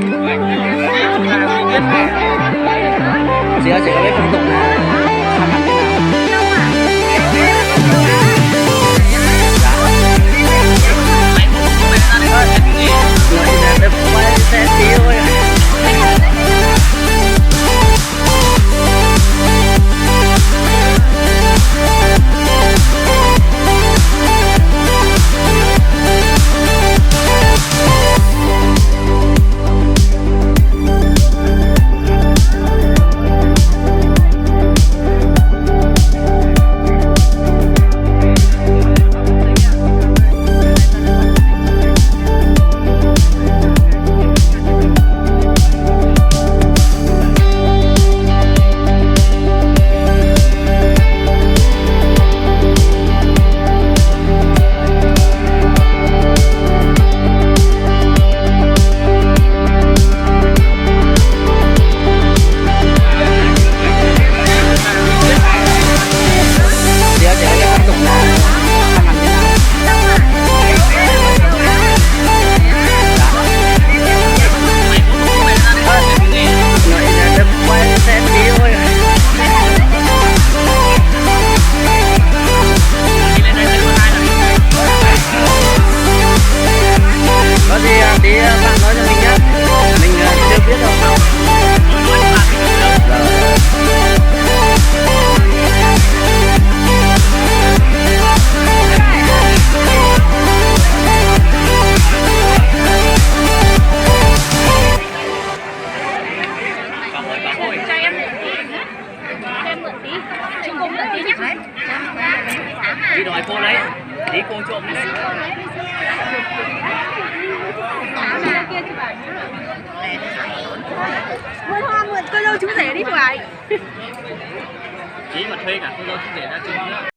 Sim no ces peb pheej toom na, qhov no ces na. Có gì tí bạn nói cho mình nhé. Mình ờ, chưa biết đâu. Đi đòi cô đấy. Đi cô trộm đấy. Mượn hoa mượn cô dâu chú rể đi Thoại. Chị mà thuê cả cô dâu chú rể ra trường nữa.